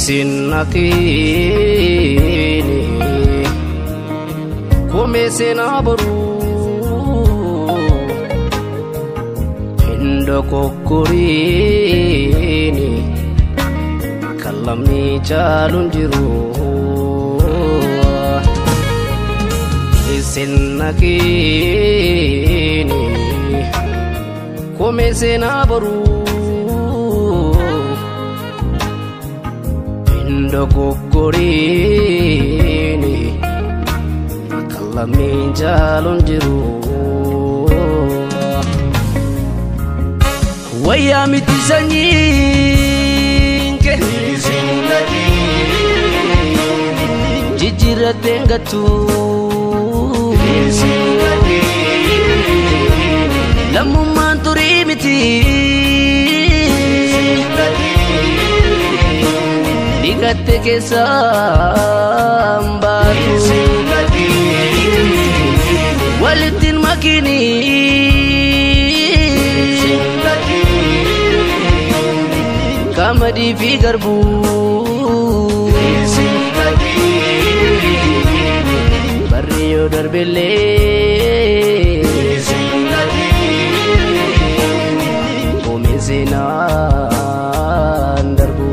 Isin naqini komee seenaa boruu hin dogoggoriini kan lammii caaluun jiru. Isin naqini komee seenaa boruu hin dogoggoriini kan lammiin caaluun jiru. Wayyaa miti sanyiin kee jijjiirratteen gattu. Lammummaan turii miti. Dhiqatte keessaan baatu. Walittiin makini. Qamadii fi garbuu. Barri yoo darbellee. Koomeen seenaan darbu.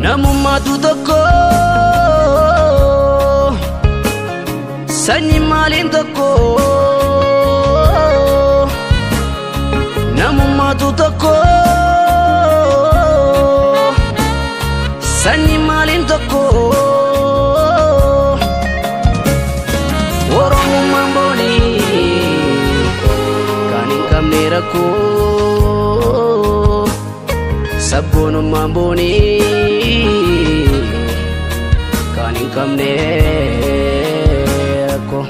Namummaatu tokko sanyi maaliin tokko, namummaatu tokko sanyi maaliin tokko, Oromummaan boonii kan hin qabne rakkoo, sabboonummaan boonii kan hin qabne rakkoo.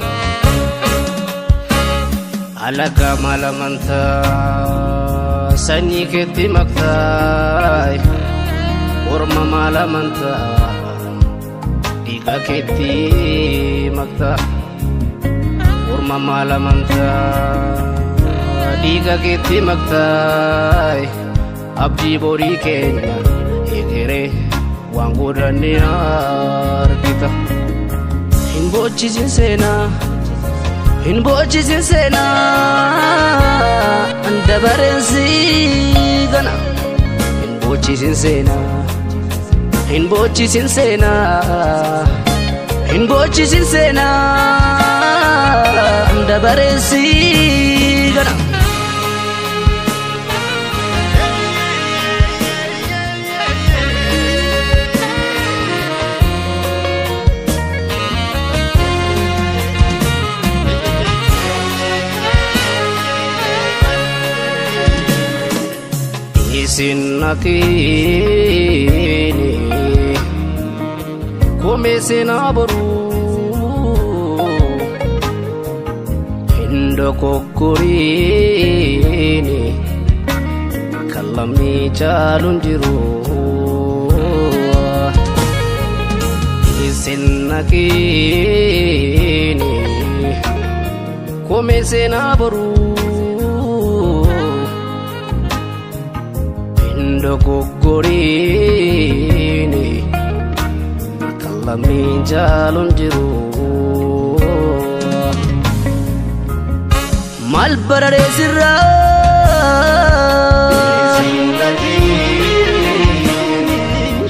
Alagaa maal amantaa sanyii keetti maktaay, orma maal amantaa dhiiga keetti maktaa, orma maal amantaa dhiiga keetti maktaay, abdii borii keenya egeree waan godhanne argita. Hin boochisin seenaa, hin boochisin seenaa, dabareen siigana. Hin boochisin seenaa, hin boochisin seenaa, hin boochisin seenaa, dabareen siigana. Isin naqini komee seenaa boruu hin dogoggoriini kan lammii caaluun jiru. Isin naqini komee seenaa boruu hin dogoggoriini kan lammiin caaluun jiru. Maal bararee sirraa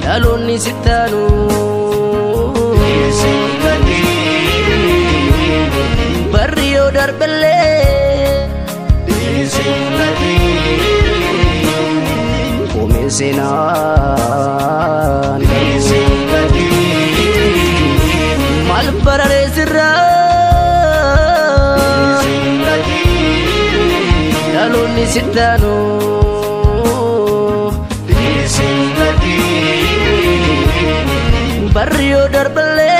dhaloonni sittaanu, barri yoo darbellee koomeen seenaan maal bararee sirraa dhaloonni sittaanu, barri yoo darbellee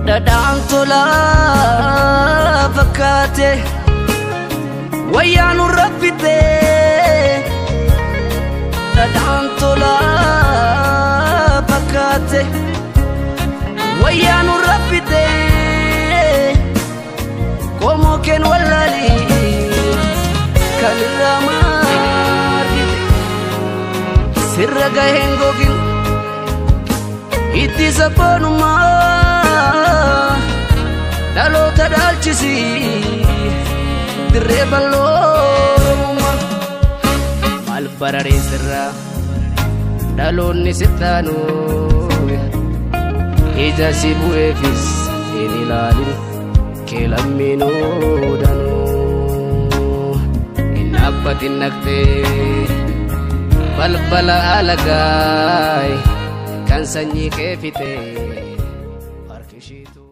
Dhadhaan tolaa fakkaate wayyaa nurra fite. Dhadhaan tolaa fakkaate wayyaa nurra fite. Qomoo keen wallaalii kan irraa margite sirra gaheen gogin itti sabboonummaa dhaloota dhaalchisi dirree bal'oorummaa. Maal bararee sirraa dhaloonni sittaanu ija si bu'eefis hin ilaalin kee lammiinuu danuu hin dhaabbatin naqxee balbala alagaay kan sanyii kee fite harki ishiitu.